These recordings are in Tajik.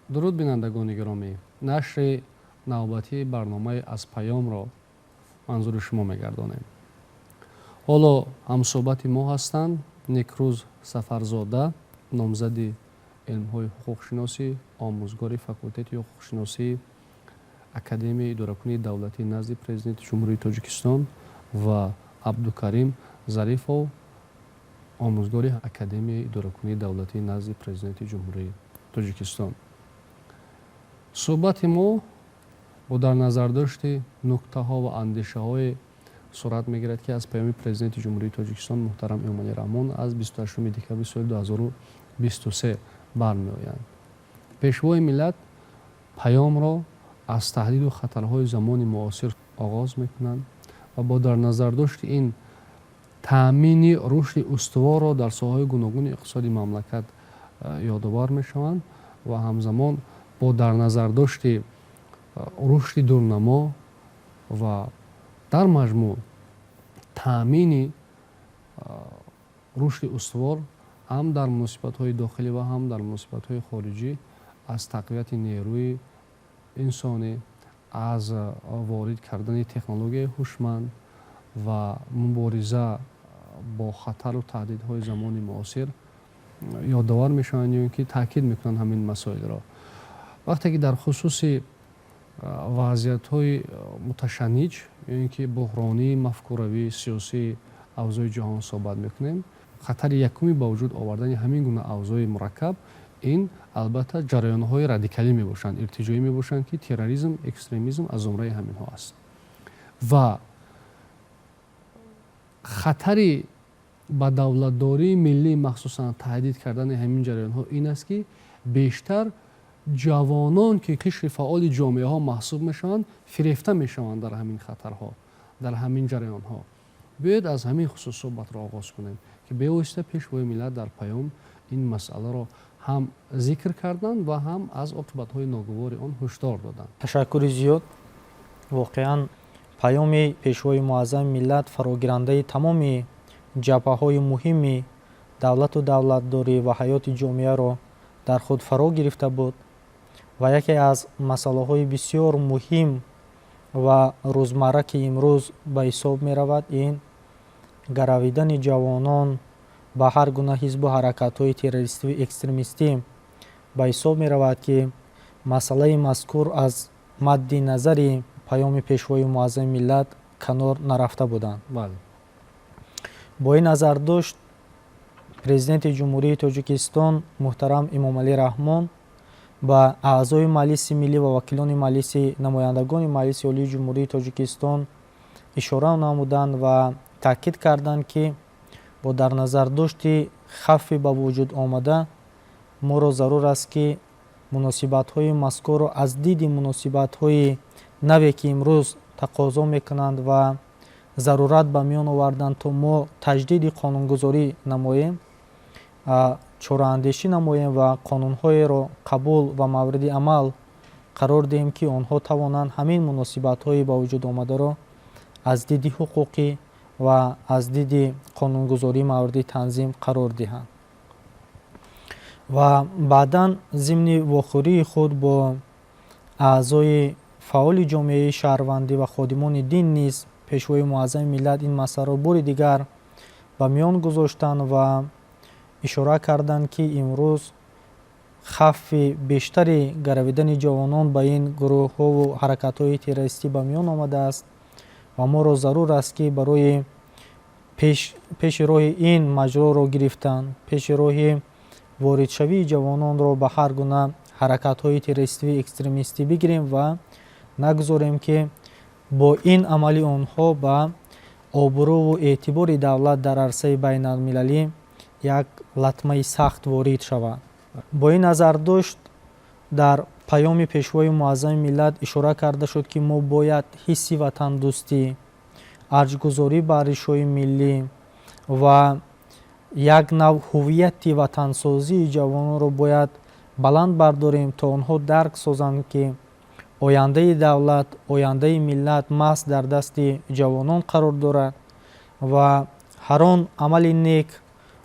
Дуруд, бинандагони гиромӣ! Нашри навбатии барномаи «Аз паёмро» манзури шумо мегардонем. Ҳоло ҳамсӯҳбати мо ҳастанд Некрӯз Сафарзода, номзади илмҳои ҳуқуқшиносӣ, омӯзгори факултети ҳуқуқшиносии Академияи идоракунии давлатии назди Президенти Ҷумҳурии Тоҷикистон, ва Абдукарим Зарифов, омӯзгори Академияи идоракунии давлатии назди Президенти Ҷумҳурии Тоҷикистон. Суҳбати мо бо дар назардошти нуктаҳо ва андешаҳое сурат мегирад, ки аз паёми Президенти Ҷумҳурии Тоҷикистон муҳтарам Эмомалӣ Раҳмон аз 28 декабри соли 2023 бармеоянд. Пешвои миллат паёмро аз таҳдиду хатарҳои замони муосир оғоз мекунанд ва бо дар назардошти ин таъмини рушди устуворро дар соҳаҳои гуногуни иқтисоди мамлакат ёдовар мешаванд ва ҳамзамон бо дар назардошти рушди дурнамо ва дар маҷмӯъ таъмини рушди устувор ҳам дар муносибатҳои дохилӣ ва ҳам дар муносибатҳои хориҷӣ, аз тақвияти нерӯи инсонӣ, аз ворид кардани технологияи ҳушманд ва мубориза бо хатару таҳдидҳои замони муосир ёдовар мешаванд ё ин ки таъкид мекунанд ҳамин масоилро. Вақте ки дар хусуси вазъиятҳои муташанниҷ ё ин ки буҳронии мафкуравӣ, сиёсии авзои ҷаҳон суҳбат мекунем, хатари якуми ба вуҷуд овардани ҳамин гуна авзои мураккаб ин, албатта, ҷараёнҳои радикалӣ мебошанд, иртиҷоӣ мебошанд, ки терроризм, экстремизм аз зумраи ҳаминҳо аст. Ва хатари ба давлатдории миллӣ махсусан таҳдид кардани ҳамин ҷараёнҳо ин аст, ки бештар ҷавонон, ки қишри фаъоли ҷомеаҳо маҳсуб мешаванд, фирефта мешаванд дар ҳамин хатарҳо, дар ҳамин ҷараёнҳо. Биёед, аз ҳамин хусус суҳбатро оғоз кунем, ки бевосита Пешвои миллат дар паём ин масъаларо ҳам зикр карданд ва ҳам аз оқибатҳои ногувори он ҳушдор доданд. Ташаккури зиёд. Воқеан, паёми Пешвои муаззами миллат фарогирандаи тамоми ҷабҳаҳои муҳими давлату давлатдорӣ ва ҳаёти ҷомеаро дар худ фаро гирифта буд ва яке аз масъалаҳои бисёр муҳим ва рӯзмарра, ки имрӯз ба ҳисоб меравад, ин гаравидани ҷавонон ба ҳар гуна ҳизбу ҳаракатҳои террористиву экстремистӣ ба ҳисоб меравад, ки масъалаи мазкур аз мадди назари паёми Пешвои муаззами миллат канор нарафта буданд. Бо ин назардошт Президенти Ҷумҳурии Тоҷикистон муҳтарам Эмомалӣ Раҳмон ба аъзои Маҷлиси Миллӣ ва вакилони Маҷлиси Намояндагони Маҷлиси Олии Ҷумҳурии Тоҷикистон ишора намуданд ва таъкид карданд, ки бо дар назардошти хавфи ба вуҷуд омада моро зарур аст, ки муносибатҳои мазкурро аз диди муносибатҳои наве, ки имрӯз тақозо мекунанд ва зарурат ба миён оварданд, то мо таҷдиди қонунгузорӣ намоем, чораандешӣ намоем ва қонунҳоеро қабул ва мавриди амал қарор диҳем, ки онҳо тавонанд ҳамин муносибатҳои ба вуҷуд омадаро аз диди ҳуқуқӣ ва аз диди қонунгузорӣ мавриди танзим қарор диҳанд. Ва баъдан зимни вохӯрии худ бо аъзои фаъоли ҷомеаи шаҳрвандӣ ва ходимони дин низ Пешвои муаззами миллат ин масъаларо бори дигар ба миён гузоштанд ва ишора карданд, ки имрӯз хавфи бештари гаравидани ҷавонон ба ин гурӯҳҳову ҳаракатҳои террористӣ ба миён омадааст ва моро зарур аст, ки барои пеши роҳи ин маҷроро гирифтан, пеши роҳи воридшавии ҷавононро ба ҳар гуна ҳаракатҳои террористиву экстремистӣ бигирем ва нагузорем, ки бо ин амали онҳо ба обрӯву эътибори давлат дар арсаи байналмилалӣ як латмаи сахт ворид шавад. Бо ин назардошт дар паёми Пешвои муаззами миллат ишора карда шуд, ки мо бояд ҳисси ватандӯстӣ, арҷгузорӣ ба арзишҳои миллӣ ва як нав ҳуввияти ватансозии ҷавононро бояд баланд бардорем, то онҳо дарк созанд, ки ояндаи давлат, ояндаи миллат маҳз дар дасти ҷавонон қарор дорад ва ҳар он амали нек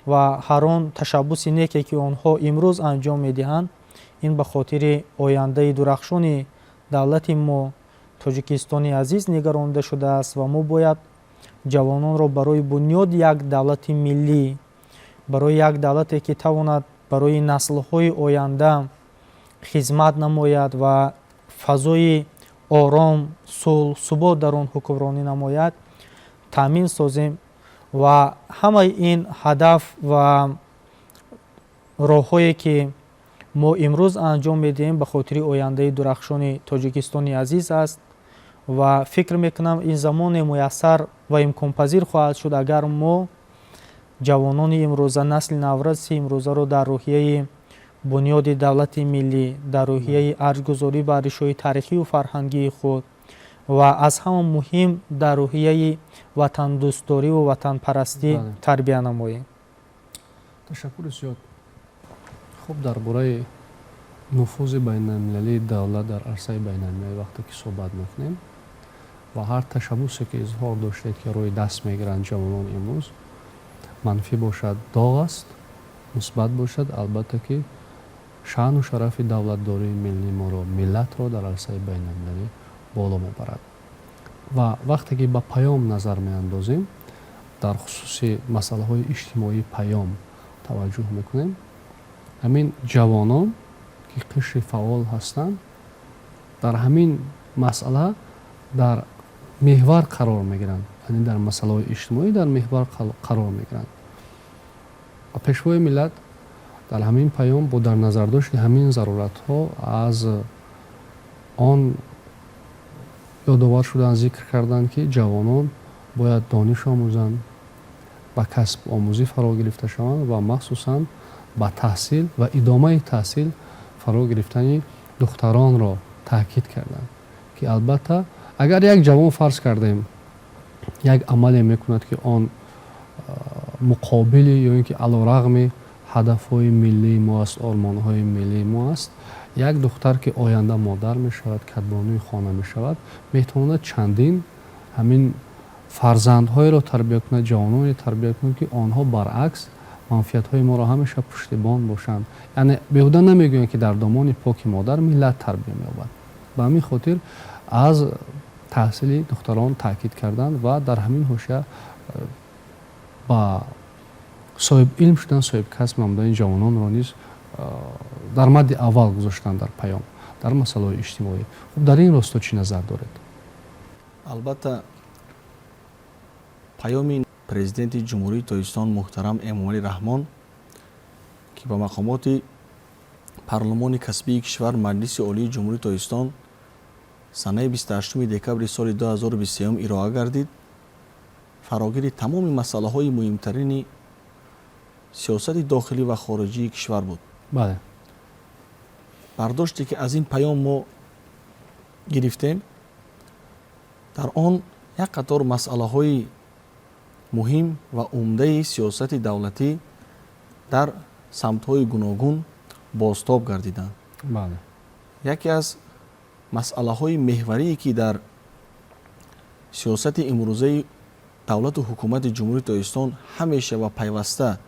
ва ҳар он ташаббуси неке, ки онҳо имрӯз анҷом медиҳанд. Ин ба хотири ояндаи дурахшони давлати мо, Тоҷикистони азиз, нигаронида шудааст ва мо бояд ҷавононро барои бунёди як давлати миллӣ, барои як давлате, ки тавонад барои наслҳои оянда хизмат намояд ва фазои ором, сулҳ, субот дар он ҳукмронӣ намояд, таъмин созем. Ва ҳамаи ин ҳадаф ва роҳҳое, ки мо имрӯз анҷом медиҳем, ба хотири ояндаи дурахшони Тоҷикистони азиз аст. Ва фикр мекунам, ин замоне муяссар ва имконпазир хоҳад шуд, агар мо ҷавонони имрӯза, насли навраси имрӯзаро дар рӯҳияи бунёди давлати миллӣ, дар рӯҳияи арҷгузорӣ ба решаҳои таърихию фарҳангии худ ва аз ҳама муҳим дар рӯҳияи ватандӯстдориву ватанпарастӣ тарбия намоем. Ташаккури зиёд. Хуб, дар бораи нуфузи байналмилалии давлат дар арсаи байналмилалӣ вақте ки суҳбат мекунем ва ҳар ташаббусе, ки изҳор доштед, ки рӯи даст мегиранд ҷавонон имрӯз, манфӣ бошад, доғ аст, мусбат бошад, албатта ки шаъну шарафи давлатдории миллии моро, миллатро дар арсаи байналмилалӣ боло мебарад. Ва вақте ки ба паём назар меандозем, дар хусуси масъалаҳои иҷтимоии паём таваҷҷӯҳ мекунем, ҳамин ҷавонон, ки қишри фаъол ҳастанд, дар ҳамин масъала дар меҳвар қарор мегиранд, яъне дар масъалаҳои иҷтимоӣ дар меҳвар қарор мегиранд. Ва Пешвои миллат дар ҳамин паём бо дар назардошти ҳамин заруратҳо аз он ёдовар шуданд, зикр карданд, ки ҷавонон бояд дониш омӯзанд, ба касб омӯзӣ фаро гирифта шаванд ва махсусан ба таҳсил ва идомаи таҳсил фаро гирифтани духтаронро таъкид карданд, ки албатта агар як ҷавон, фарз кардем, як амале мекунад, ки он муқобили ё ин ки алорағми ҳадафҳои миллии мо аст, ормонҳои миллии мо аст, як духтар, ки оянда модар мешавад, кадбонуи хона мешавад, метавонад чандин ҳамин фарзандҳоеро тарбия кунад, ҷавононе тарбия кунад, ки онҳо баръакс манфиатҳои моро ҳамеша пуштибон бошанд. Яъне беҳуда намегӯянд, ки дар домони поки модар миллат тарбия меёбад. Ба ҳамин хотир аз таҳсили духтарон таъкид карданд ва дар ҳамин ҳошия ба соҳиб илм шудан, соҳибкасб намудани ҷавононро низ дар мадди аввал гузоштанд дар паём, дар масъалаҳои иҷтимоӣ. Хуб, дар ин росто чӣ назар доред? Албатта, паёми Президенти Ҷумҳурии Тоҷикистон муҳтарам Эмомалӣ Раҳмон, ки ба мақомоти парлумони касбии кишвар, Маҷлиси Олии Ҷумҳурии Тоҷикистон, санаи 28 декабри соли 2023 ироа гардид, фарогири тамоми масъалаҳои муҳимтарини сиёсати дохилӣ ва хориҷии кишвар буд. Бардоште, ки аз ин паём мо гирифтем, дар он як қатор масъалаҳои муҳим ва умдаи сиёсати давлатӣ дар самтҳои гуногун бозтоб гардиданд. Яке аз масъалаҳои меҳварие, ки дар сиёсати имрӯзаи давлату ҳукумати Ҷумҳурии Тоҷикистон ҳамеша ва пайваста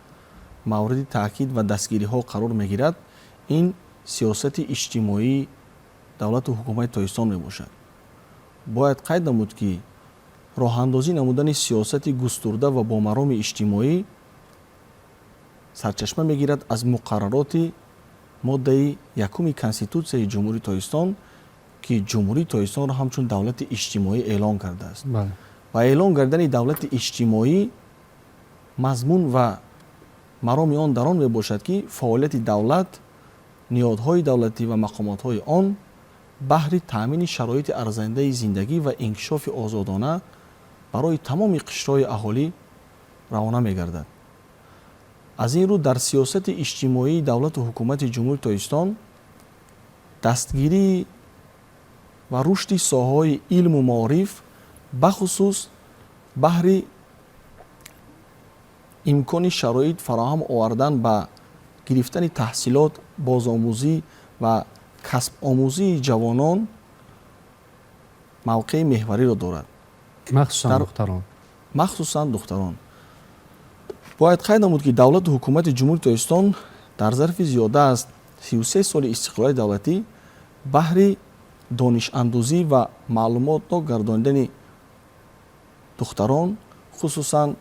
мавриди таъкид ва дастгириҳо қарор мегирад, ин сиёсати иҷтимоии давлату ҳукумати Тоҷикистон мебошад. Бояд қайд намуд, ки роҳандозӣ намудани сиёсати густурда ва бомароми иҷтимоӣ сарчашма мегирад аз муқаррароти моддаи якуми Конститутсияи Ҷумҳурии Тоҷикистон, ки Ҷумҳурии Тоҷикистонро ҳамчун давлати иҷтимоӣ эълон кардааст. Ва эълон кардани давлати иҷтимоӣ мазмун ва мароми он дар он мебошад, ки фаъолияти давлат, ниҳодҳои давлатӣ ва мақомотҳои он баҳри таъмини шароити арзандаи зиндагӣ ва инкишофи озодона барои тамоми қишрҳои аҳолӣ равона мегардад. Аз ин рӯ, дар сиёсати иҷтимоии давлату ҳукумати Ҷумҳурии Тоҷикистон дастгирӣ ва рушди соҳаҳои илму маориф, бахусус баҳри имкони шароит фароҳам овардан ба гирифтани таҳсилот, бозомӯзӣ ва касбомӯзии ҷавонон мавқеи меҳвариро дорад. Махсусан духтарон. Махсусан духтарон. Бояд қайд намуд, ки давлату ҳукумати Ҷумҳурии Тоҷикистон дар зарфи зиёда аз 33 соли истиқлолияти давлатӣ баҳри донишандӯзӣ ва маълумотнок гардонидани духтарон, хусусан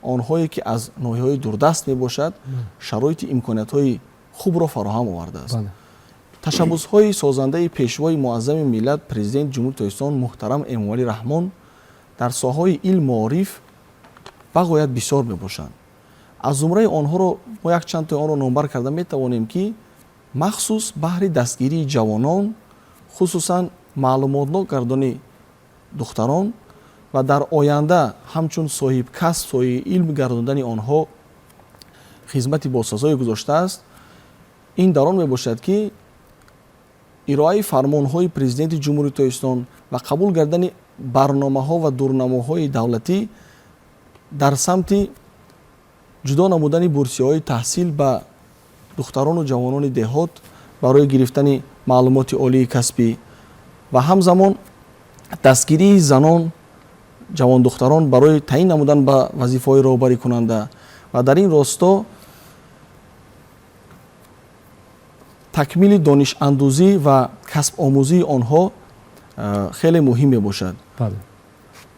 онҳое ки аз ноҳияҳои дурдаст мебошад, шароити имкониятҳои хубро фароҳам овардааст. Ташаббусҳои созандаи пешвои муаззами миллат, Президенти Ҷумҳурии Тоҷикистон муҳтарам Эмомалӣ Раҳмон дар соҳаҳои илм, маориф бағоят бисёр мебошанд. Аз зумраи онҳоро мо якчандтои онро номбар карда метавонем, ки махсус баҳри дастгирии ҷавонон, хусусан маълумотнок гардони духтарон ва дар оянда ҳамчун соҳибкасб, соҳиби илм гардондани онҳо хизмати босазое гузоштааст. Ин дар он мебошад, ки ироаи фармонҳои Президенти Ҷумҳурии Тоҷикистон ва қабул кардани барномаҳо ва дурнамоҳои давлатӣ дар самти ҷудо намудани бурсияҳои таҳсил ба духтарону ҷавонони деҳот барои гирифтани маълумоти олии касбӣ ва ҳамзамон дастгирии занон, ҷавондухтарон барои таъин намудан ба вазифаҳои роҳбарикунанда ва дар ин росто такмили донишандӯзӣ ва касбомӯзии онҳо хеле муҳим мебошад.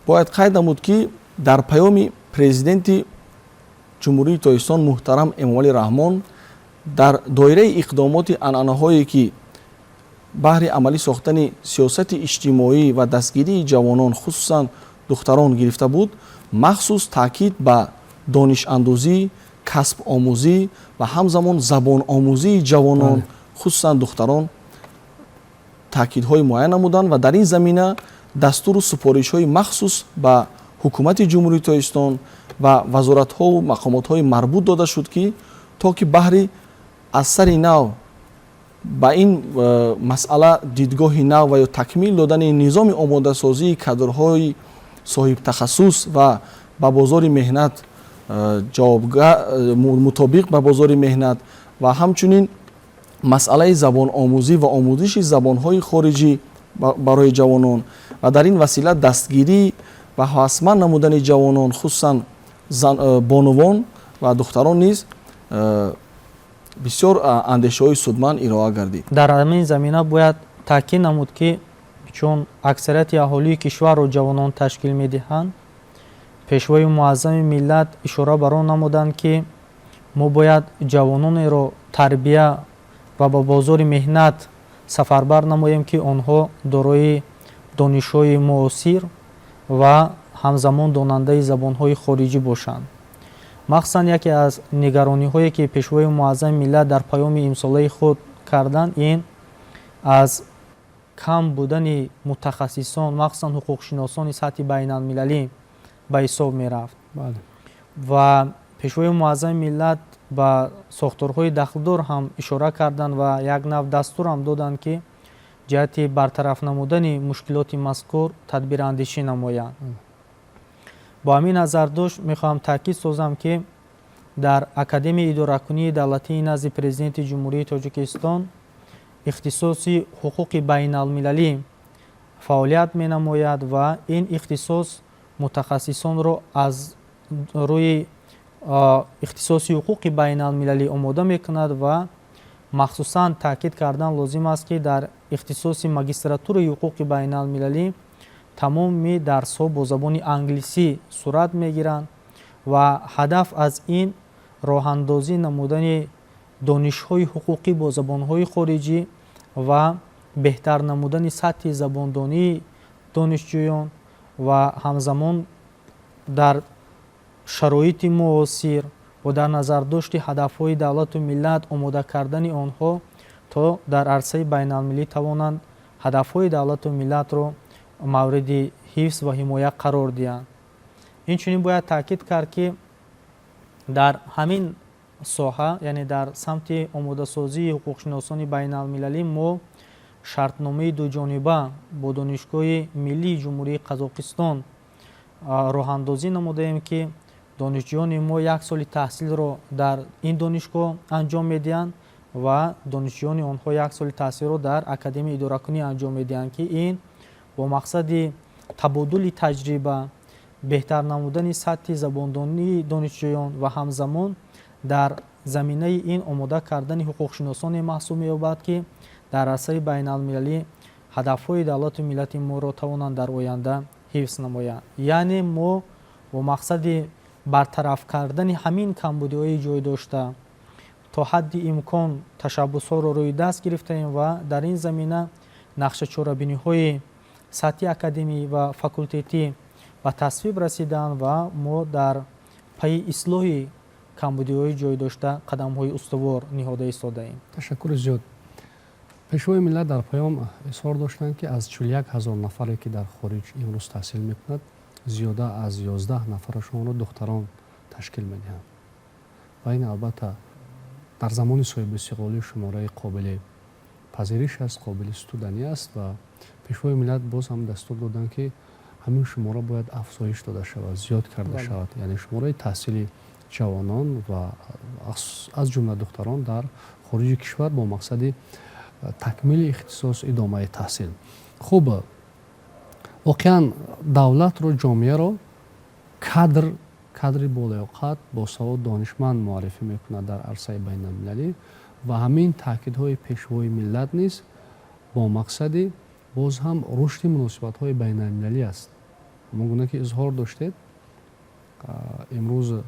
Бояд қайд намуд, ки дар паёми Президенти Ҷумҳурии Тоҷикистон муҳтарам Эмомалӣ Раҳмон дар доираи иқдомоти анъанаҳое, ки баҳри амалӣ сохтани сиёсати иҷтимоӣ ва дастгирии ҷавонон, хусусан духтарон гирифта буд, махсус таъкид ба донишандӯзӣ, касбомӯзӣ ва ҳамзамон забономӯзии ҷавонон, хусусан духтарон, таъкидҳои муайян намуданд ва дар ин замина дастуру супоришҳои махсус ба ҳукумати Ҷумҳурии Тоҷикистон ва вазоратҳову мақомотҳои марбут дода шуд, ки то ки баҳри аз сари нав ба ин масъала дидгоҳи нав ва ё такмил додани низоми омодасозии кадрҳои соҳибтахассус ва ба бозори меҳнат мутобиқ ба бозори меҳнат ва ҳамчунин масъалаи забономӯзӣ ва омӯзиши забонҳои хориҷӣ барои ҷавонон ва дар ин васила дастгирӣ ва ҳавасманд намудани ҷавонон, хусусан бонувон ва духтарон низ бисёр андешаҳои судманд ироа гардид. Дар ҳамин замина бояд таъкид намуд, ки чун аксарияти аҳолии кишварро ҷавонон ташкил медиҳанд, пешвои муаззами миллат ишора бар он намуданд, ки мо бояд ҷавононеро тарбия ва ба бозори меҳнат сафарбар намоем, ки онҳо дорои донишҳои муосир ва ҳамзамон донандаи забонҳои хориҷӣ бошанд. Махсусан яке аз нигарониҳое, ки пешвои муаззами миллат дар паёми имсолаи худ карданд, ин аз кам будани мутахассисон, махсусан ҳуқуқшиносони сатҳи байналмилалӣ ба ҳисоб мерафт. Ва пешвои муаззами миллат ба сохторҳои дахлдор ҳам ишора карданд ва як нав дастур ҳам доданд, ки ҷиҳати бартараф намудани мушкилоти мазкур тадбирандешӣ намоянд. Бо ҳамин назардошт мехоҳам таъкид созам, ки дар Академияи идоракунии давлатии назди Президенти Ҷумҳурии Тоҷикистон ихтисоси ҳуқуқи байналмилалӣ фаъолият менамояд ва ин ихтисос мутахассисонро аз рӯи ихтисоси ҳуқуқи байналмилалӣ омода мекунад. Ва махсусан таъкид кардан лозим аст, ки дар ихтисоси магистратураи ҳуқуқи байналмилалӣ тамоми дарсҳо бо забони англисӣ сурат мегиранд ва ҳадаф аз ин роҳандозӣ намудани донишҳои ҳуқуқӣ бо забонҳои хориҷӣ ва беҳтар намудани сатҳи забондонии донишҷӯён ва ҳамзамон дар шароити муосир бо дар назардошти ҳадафҳои давлату миллат омода кардани онҳо, то дар арсаи байналмилалӣ тавонанд ҳадафҳои давлату миллатро мавриди ҳифз ва ҳимоя қарор диҳанд. Инчунин бояд таъкид кард, ки дар ҳамин соҳа, яъне дар самти омодасозии ҳуқуқшиносони байналмилалӣ, мо шартномаи дуҷониба бо Донишгоҳи миллии Ҷумҳурии Қазоқистон роҳандозӣ намудаем, ки донишҷӯёни мо як соли таҳсилро дар ин донишгоҳ анҷом медиҳанд ва донишҷӯёни онҳо як соли таҳсилро дар Академияи идоракунӣ анҷом медиҳанд, ки ин бо мақсади табодули таҷриба, беҳтар намудани сатҳи забондонии донишҷӯён ва ҳамзамон дар Заминаи ин омода кардани ҳуқуқшиносоне маҳсуб меёбад, ки дар арсаи байналмилалӣ ҳадафҳои давлату миллати моро тавонанд дар оянда ҳифз намоянд. Яъне мо бо мақсади бартараф кардани ҳамин камбудиҳои ҷой дошта то ҳадди имкон ташаббусҳоро рӯи даст гирифтаем ва дар ин замина нақшачорабиниҳои сатҳи академӣ ва факултетӣ ба тасвиб расиданд ва мо дар пайи ислоҳи камбудиҳои ҷой дошта қадамҳои устувор ниҳода истодаем. Ташаккури зиёд. Пешвои миллат дар паём изҳор доштанд, ки аз 41 ҳазор нафаре, ки дар хориҷ имрӯз таҳсил мекунад, зиёда аз 11 нафарашонро духтарон ташкил медиҳанд ва ин, албатта, дар замони соҳибистиқлолӣ шумораи қобили пазириш аст, қобили ситуданӣ аст. Ва Пешвои миллат боз ҳам дастур доданд, ки ҳамин шумора бояд афзоиш дода шавад, зиёд карда шавад, яъне шумораи таҳсили ҷавонон ва аз ҷумла духтарон дар хориҷи кишвар бо мақсади такмили ихтисос, идомаи таҳсил. Хуб, воқеан давлатро, ҷомеаро кадри болаёқат, босавод, донишманд муаррифӣ мекунад дар арсаи байналмилалӣ. Ва ҳамин таъкидҳои Пешвои миллат низ бо мақсади боз ҳам рушди муносибатҳои байналмилалӣ аст. Ҳамон гуна ки изҳор доштед, имрӯз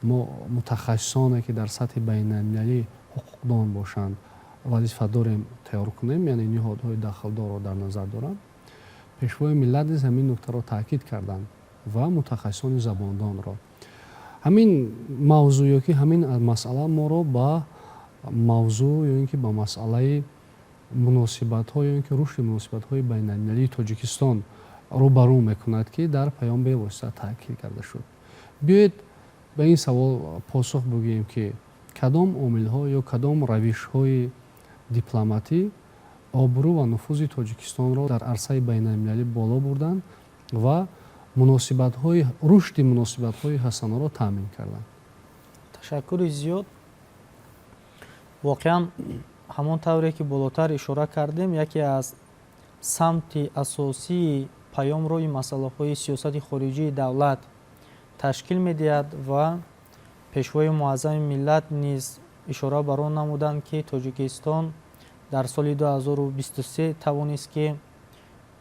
мо мутахассисоне, ки дар сатҳи байналмилалӣ ҳуқуқдон бошанд, вазифа дорем тайёр кунем, яъне ниҳодҳои дахлдорро дар назар дорам. Пешвои миллат низ ҳамин нуктаро таъкид карданд ва мутахассисони забондонро. Ҳамин мавзӯъ ё ки ҳамин масъала моро ба мавзӯъ ё ин ки ба масъалаи муносибатҳо ё ин ки рушди муносибатҳои байналмилалии Тоҷикистон рӯбарӯ мекунад, ки дар паём бевосита таъкид карда шуд. Биёед, ба ин савол посух бигӯем, ки кадом омилҳо ё кадом равишҳои дипломатӣ обрӯ ва нуфузи Тоҷикистонро дар арсаи байналмилалӣ боло бурданд ва муносибатҳои рушди муносибатҳои ҳасанаро таъмин карданд? Ташаккури зиёд. Воқеан, ҳамон тавре ки болотар ишора кардем, яке аз самти асосии паёмро ин масъалаҳои сиёсати хориҷии давлат ташкил медиҳад. Ва Пешвои муаззами миллат низ ишора бар он намуданд, ки Тоҷикистон дар соли 2023 тавонист, ки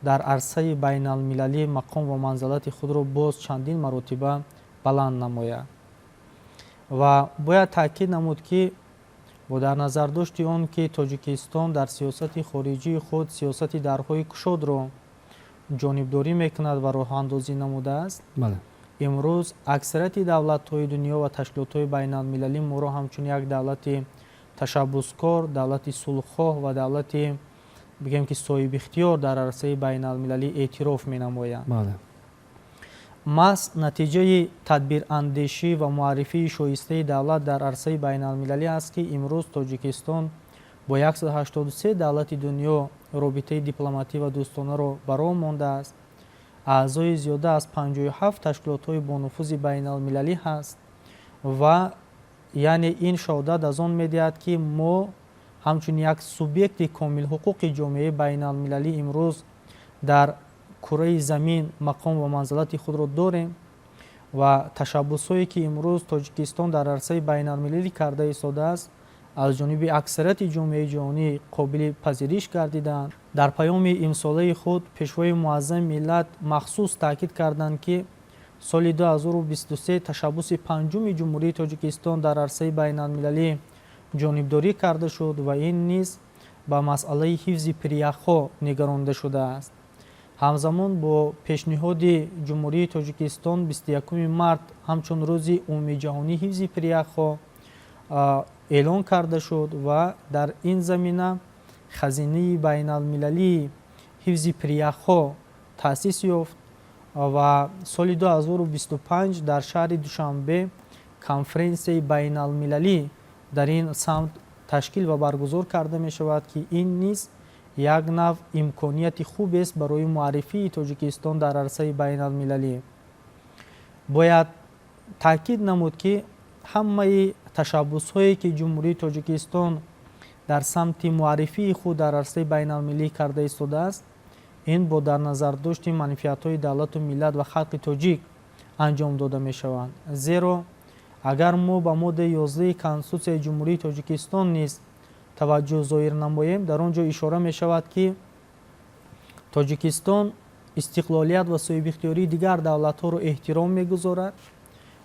дар арсаи байналмилалӣ мақом ва манзалати худро боз чандин маротиба баланд намояд. Ва бояд таъкид намуд, ки бо дар назардошти он ки Тоҷикистон дар сиёсати хориҷии худ сиёсати дарҳои кушодро ҷонибдорӣ мекунад ва роҳандозӣ намудааст, имрӯз аксарияти давлатҳои дунё ва ташкилотҳои байналмилалӣ моро ҳамчун як давлати ташаббускор, давлати сулҳхоҳ ва давлати, бигем ки, соҳибихтиёр дар арсаи байналмилалӣ эътироф менамоянд. Маҳз натиҷаи тадбирандешӣ ва муаррифии шоистаи давлат дар арсаи байналмилалӣ аст, ки имрӯз Тоҷикистон бо 183 давлати дунё робитаи дипломатӣ ва дӯстонаро ба роҳ мондааст, аъзои зиёда аз 57 ташкилотҳои бонуфузи байналмилалӣ ҳаст. Ва яъне ин шаҳодат аз он медиҳад, ки мо ҳамчун як субъекти комилҳуқуқи ҷомеаи байналмилалӣ имрӯз дар кураи замин мақом ва манзалати худро дорем. Ва ташаббусҳое, ки имрӯз Тоҷикистон дар арсаи байналмилалӣ карда истодааст, аз ҷониби аксарияти ҷомеаи ҷаҳонӣ қобили пазириш гардиданд. Дар паёми имсолаи худ Пешвои муаззами миллат махсус таъкид карданд, ки соли 2023 ташаббуси панҷуми Ҷумҳурии Тоҷикистон дар арсаи байналмилалӣ ҷонибдорӣ карда шуд ва ин низ ба масъалаи ҳифзи пиряхҳо нигаронда шудааст. Ҳамзамон бо пешниҳоди Ҷумҳурии Тоҷикистон 21 март ҳамчун Рӯзи умумиҷаҳонии ҳифзи пиряхҳо эълон карда шуд ва дар ин замина Хазинаи байналмилалии ҳифзи пиряхҳо таъсис ёфт ва соли 2025 дар шаҳри Душанбе конференсияи байналмилалӣ дар ин самт ташкил ва баргузор карда мешавад, ки ин низ як нав имконияти хубест барои муаррифии Тоҷикистон дар арсаи байналмилалӣ. Бояд таъкид намуд, ки ҳамаи ташаббусҳое, ки Ҷумҳурии Тоҷикистон дар самти муаррифии худ дар арсаи байналмилалӣ карда истодааст, ин бо дар назардошти манфиатҳои давлату миллат ва халқи тоҷик анҷом дода мешаванд, зеро Агар мо ба моддаи 11 Конститутсияи Ҷумҳурии Тоҷикистон низ таваҷҷӯҳ зоҳир намоем, дар он ҷо ишора мешавад, ки Тоҷикистон истиқлолият ва соҳибихтиёрии дигар давлатҳоро эҳтиром мегузорад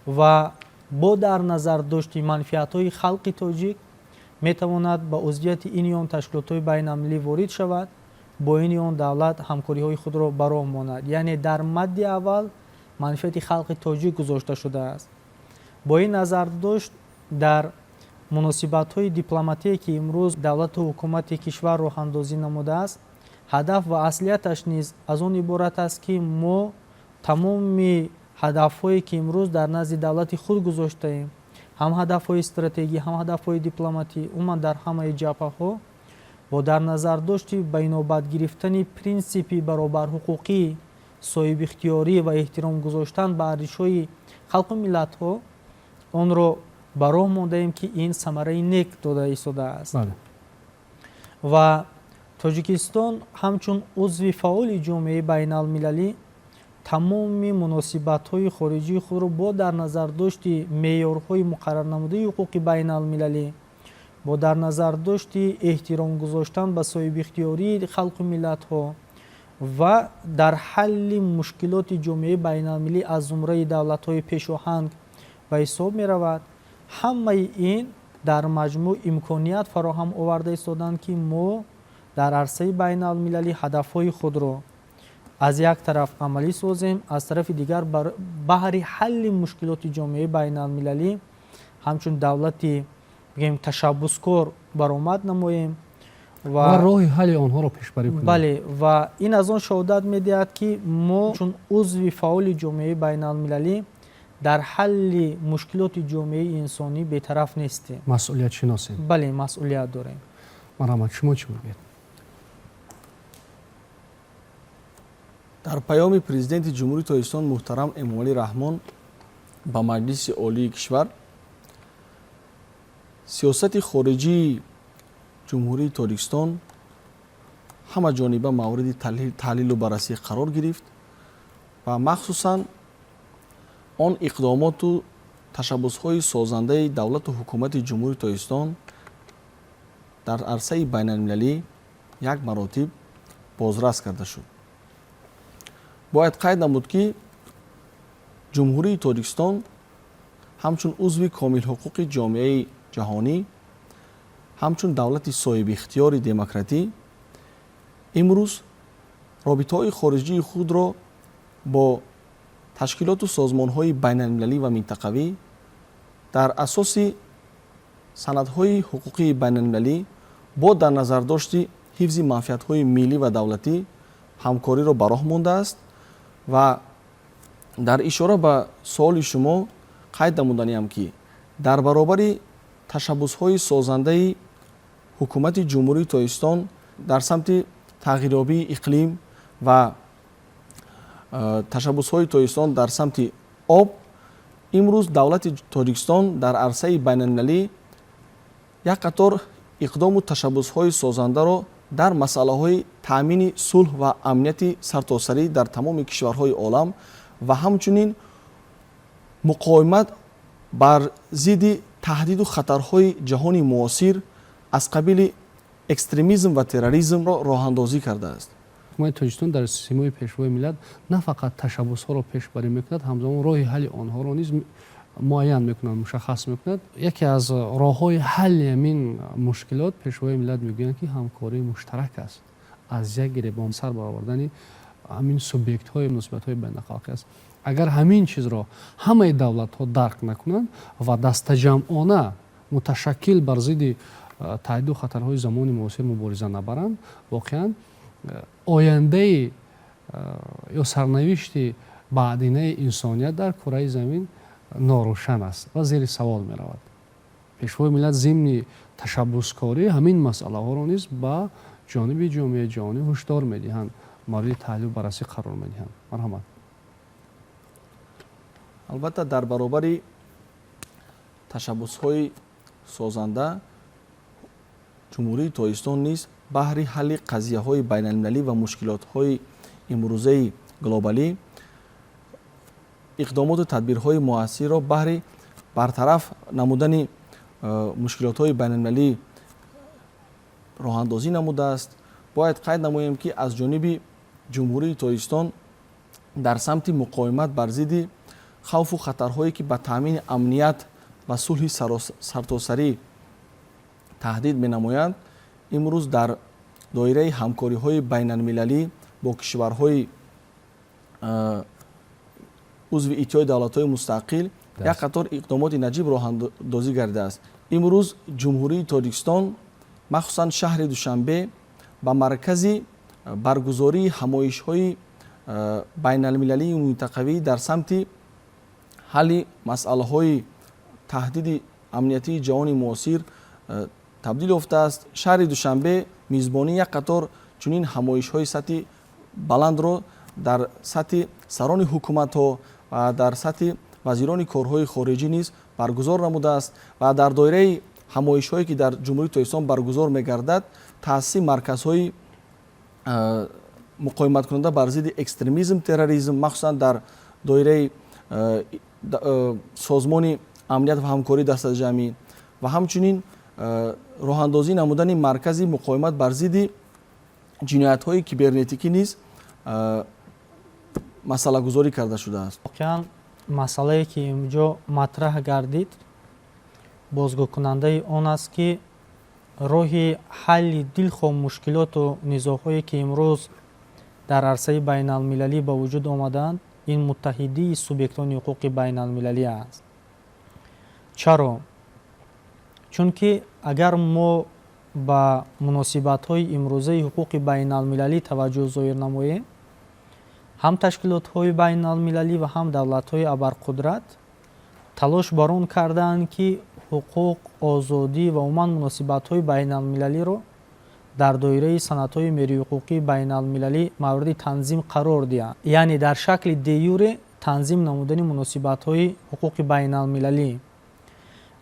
ва бо дар назар дошти манфиатҳои халқи тоҷик метавонад ба узвияти ин ё он ташкилотҳои байналмилалӣ ворид шавад, бо ин ё он давлат ҳамкориҳои худро ба роҳ монад. Яъне дар мадди аввал манфиати халқи тоҷик гузошта шудааст. Бо ин назардошт дар муносибатҳои дипломатие, ки имрӯз давлату ҳукумати кишвар роҳандозӣ намудааст, ҳадаф ва аслияташ низ аз он иборат аст, ки мо тамоми ҳадафҳое, ки имрӯз дар назди давлати худ гузоштаем, ҳам ҳадафҳои стратегӣ, ҳам ҳадафҳои дипломатӣ, умуман дар ҳамаи ҷабҳаҳо, бо дар назардошти ба инобат гирифтани принсипи баробарҳуқуқӣ, соҳибихтиёрӣ ва эҳтиром гузоштан ба арзишҳои халқу миллатҳо онро ба роҳ мондаем, ки ин самараи нек дода истодааст. Ва Тоҷикистон ҳамчун узви фаъоли ҷомеаи байналмилалӣ тамоми муносибатҳои хориҷии худро бо дар назардошти меъёрҳои муқаррарнамудаи ҳуқуқи байналмилалӣ, бо дар назардошти эҳтиром гузоштан ба соҳибихтиёрии халқу миллатҳо ва дар ҳалли мушкилоти ҷомеаи байналмилалӣ аз зумраи давлатҳои пешоҳанг ба ҳисоб меравад. Ҳамаи ин дар маҷмӯъ имконият фароҳам оварда истоданд, ки мо дар арсаи байналмилалӣ ҳадафҳои худро аз як тараф амалӣ созем, аз тарафи дигар баҳри ҳалли мушкилоти ҷомеаи байналмилалӣ ҳамчун давлати, бигем, ташаббускор баромад намоем ва роҳи ҳалли онҳоро пешбарӣ кунем. Бале, ва ин аз он шаҳодат медиҳад, ки мо чун узви фаъоли ҷомеаи байналмилалӣ дар ҳалли мушкилоти ҷомеаи инсонӣ бетараф нестем. Масъулиятшиносем. Бале, масъулият дорем. Марҳамат, шумо чӣ мегӯед? Дар паёми Президенти Ҷумҳурии Тоҷикистон муҳтарам Эмомалӣ Раҳмон ба Маҷлиси Олии кишвар сиёсати хориҷии Ҷумҳурии Тоҷикистон ҳамаҷониба мавриди таҳлилу баррасӣ қарор гирифт ва махсусан он иқдомоту ташаббусҳои созандаи давлату ҳукумати Ҷумҳурии Тоҷикистон дар арсаи байналмилалӣ як маротиб бозрас карда шуд. Бояд қайд намуд, ки Ҷумҳурии Тоҷикистон ҳамчун узви комилҳуқуқи ҷомеаи ҷаҳонӣ, ҳамчун давлати соҳибихтиёри демократӣ имрӯз робитаҳои хориҷии худро бо ташкилоту созмонҳои байналмилалӣ ва минтақавӣ дар асоси санадҳои ҳуқуқии байналмилалӣ бо дар назардошти ҳифзи манфиатҳои миллӣ ва давлатӣ ҳамкориро ба роҳ мондааст. Ва дар ишора ба суоли шумо қайд намуданиам, ки дар баробари ташаббусҳои созандаи ҳукумати Ҷумҳурии Тоҷикистон дар самти тағйирёбии иқлим ва ташаббусҳои Тоҷикистон дар самти об, имрӯз давлати Тоҷикистон дар арсаи байналмилалӣ як қатор иқдому ташаббусҳои созандаро дар масъалаҳои таъмини сулҳ ва амнияти сартосарӣ дар тамоми кишварҳои олам ва ҳамчунин муқовимат бар зидди таҳдиду хатарҳои ҷаҳони муосир аз қабили экстремизм ва терроризмро роҳандозӣ кардааст. Ҳукумати Тоҷикистон дар симои Пешвои миллат на фақат ташаббусҳоро пешбарӣ мекунад, ҳамзамон роҳи ҳалли онҳоро низ муайян мекунад, мушаххас мекунад. Яке аз роҳҳои ҳалли ҳамин мушкилот, Пешвои миллат мегӯянд, ки ҳамкории муштарак аст, аз як гиребон сар баровардани ҳамин субъектҳои муносибатҳои байналхалқӣ аст. Агар ҳамин чизро ҳамаи давлатҳо дарк накунанд ва дастаҷамъона муташаккил бар зидди таҳдиду хатарҳои замони муосир мубориза набаранд, воқеан ояндаи ё сарнавишти баъдинаи инсоният дар кураи замин норӯшан аст ва зери савол меравад. Пешвои миллат зимни ташаббускорӣ ҳамин масъалаҳоро низ ба ҷониби ҷомеаи ҷаҳонӣ ҳушдор медиҳанд, мавриди таҳлилу баррасӣ қарор медиҳанд. Марҳамат. Албатта, дар баробари ташаббусҳои созанда Ҷумҳурии Тоҷикистон низ баҳри ҳалли қазияҳои байналмилалӣ ва мушкилотҳои имрӯзаи глобалӣ иқдомоту тадбирҳои муассирро баҳри бартараф намудани мушкилотҳои байналмилалӣ роҳандозӣ намудааст. Бояд қайд намоем, ки аз ҷониби Ҷумҳурии Тоҷикистон дар самти муқовимат бар зидди хавфу хатарҳое, ки ба таъмини амният ва сулҳи сартосарӣ таҳдид менамоянд, имрӯз дар доираи ҳамкориҳои байналмилалӣ бо кишварҳои узви Иттиҳоди Давлатҳои Мустақил як қатор иқдомоти наҷиб роҳандозӣ гардидааст. Имрӯз Ҷумҳурии Тоҷикистон, махсусан шаҳри Душанбе, ба маркази баргузории ҳамоишҳои байналмилалию минтақавӣ дар самти ҳалли масъалаҳои таҳдиди амниятии ҷаҳони муосир табдил ёфтааст. Шаҳри Душанбе мизбонии як қатор чунин ҳамоишҳои сатҳи баландро дар сатҳи сарони ҳукуматҳо ва дар сатҳи вазирони корҳои хориҷӣ низ баргузор намудааст ва дар доираи ҳамоишҳое, ки дар Ҷумҳурии Тоҷикистон баргузор мегардад, таъсиси марказҳои муқовиматкунанда бар зидди экстремизм, терроризм, махсусан дар доираи Созмони амният ва ҳамкории дастаҷамъӣ ва ҳамчунин роҳандозӣ намудани маркази муқовимат бар зидди ҷиноятҳои кибернетикӣ низ масъалагузорӣ карда шудааст. Воқеан, масъалае, ки инҷо матраҳ гардид, бозгӯкунандаи он аст, ки роҳи ҳалли дилхоҳ мушкилоту низоъҳое, ки имрӯз дар арсаи байналмилалӣ ба вуҷуд омадаанд, ин муттаҳидии субъектони ҳуқуқи байналмилалӣ аст. Чаро? Чунки агар мо ба муносибатҳои имрӯзаи ҳуқуқи байналмилалӣ таваҷҷӯҳ зоҳир намоем, ҳам ташкилотҳои байналмилалӣ ва ҳам давлатҳои абарқудрат талош бар он кардаанд, ки ҳуқуқ, озодӣ ва умуман муносибатҳои байналмилалиро дар доираи санадҳои меъёри ҳуқуқии байналмилалӣ мавриди танзим қарор диҳанд, яъне дар шакли де-юре танзим намудани муносибатҳои ҳуқуқи байналмилалӣ.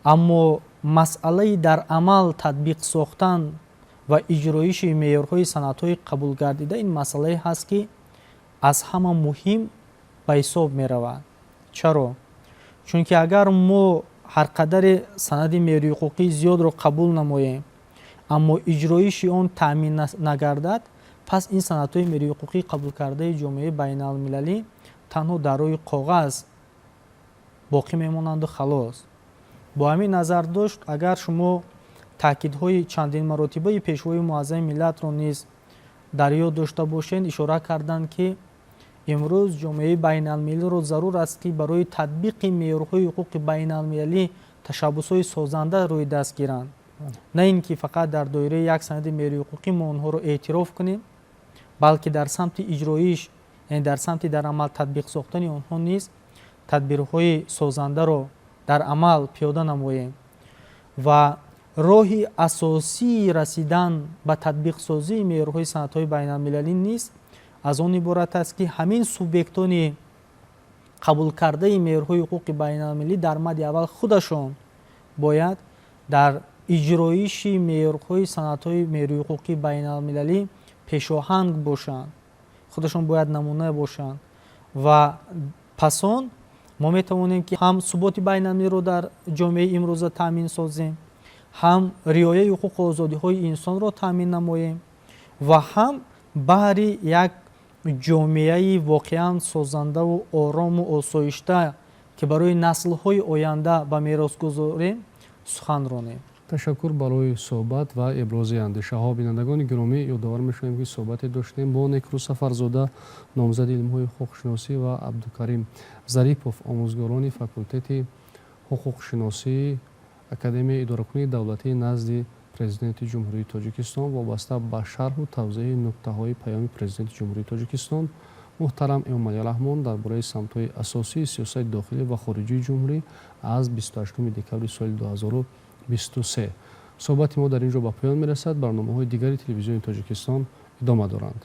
Аммо масъалаи дар амал татбиқ сохтан ва иҷроиши меъёрҳои санадҳои қабулгардида ин масъалае ҳаст, ки аз ҳама муҳим ба ҳисоб меравад. Чаро? Чунки агар мо ҳар қадаре санади меъёри ҳуқуқии зиёдро қабул намоем, аммо иҷроиши он таъмин нагардад, пас ин санадҳои меъёри ҳуқуқии қабулкардаи ҷомеаи байналмилалӣ танҳо дар рӯи коғаз боқӣ мемонанду халос. Бо ҳамин назардошт, агар шумо таъкидҳои чандин маротибаи Пешвои Муаззами миллатро низ дар ёд дошта бошед, ишора карданд, ки имрӯз ҷомеаи байналмилалиро зарур аст, ки барои татбиқи меъёрҳои ҳуқуқи байналмилалӣ ташаббусҳои созанда рӯи даст гиранд, на ин ки фақат дар доираи як санади меъёри ҳуқуқӣ мо онҳоро эътироф кунем, балки дар самти иҷроиш, яъне дар самти дар амал татбиқ сохтани онҳо низ тадбирҳои созандаро дар амал пиёда намоем. Ва роҳи асосии расидан ба татбиқсозии меъёрҳои санадҳои байналмилалӣ низ аз он иборат аст, ки ҳамин субъектони қабулкардаи меъёрҳои ҳуқуқи байналмилалӣ дар мадди аввал худашон бояд дар иҷроиши меъёрҳои санадҳои меъёри ҳуқуқии байналмилалӣ пешоҳанг бошанд, худашон бояд намуна бошанд ва пас он мо метавонем, ки ҳам суботи байналмилалиро дар ҷомеаи имрӯза таъмин созем, ҳам риояи ҳуқуқу озодиҳои инсонро таъмин намоем ва ҳам баҳри як ҷомеаи воқеан созандаву орому осоишта, ки барои наслҳои оянда ба мерос гузорем, сухан ронем. Ташаккур барои суҳбат ва ибрози андешаҳо. Бинандагони гиромӣ, ёдовар мешавем, ки суҳбате доштем бо Некрӯз Сафарзода, номзади илмҳои ҳуқуқшиносӣ, ва Абдукарим Зарипов, омӯзгорони факултети ҳуқуқшиносии Академияи идоракунии давлатии назди Президенти Ҷумҳурии Тоҷикистон, вобаста ба шарҳу тавзеҳи нуктаҳои паёми Президенти Ҷумҳурии Тоҷикистон муҳтарам Эмомалӣ Раҳмон дар бораи самтҳои асосии сиёсати дохилӣ ва хориҷии ҷумҳурӣ аз 28 декабри соли 2023. Суҳбати мо дар ин ҷо ба поён мерасад. Барномаҳои дигари Телевизиони Тоҷикистон идома доранд.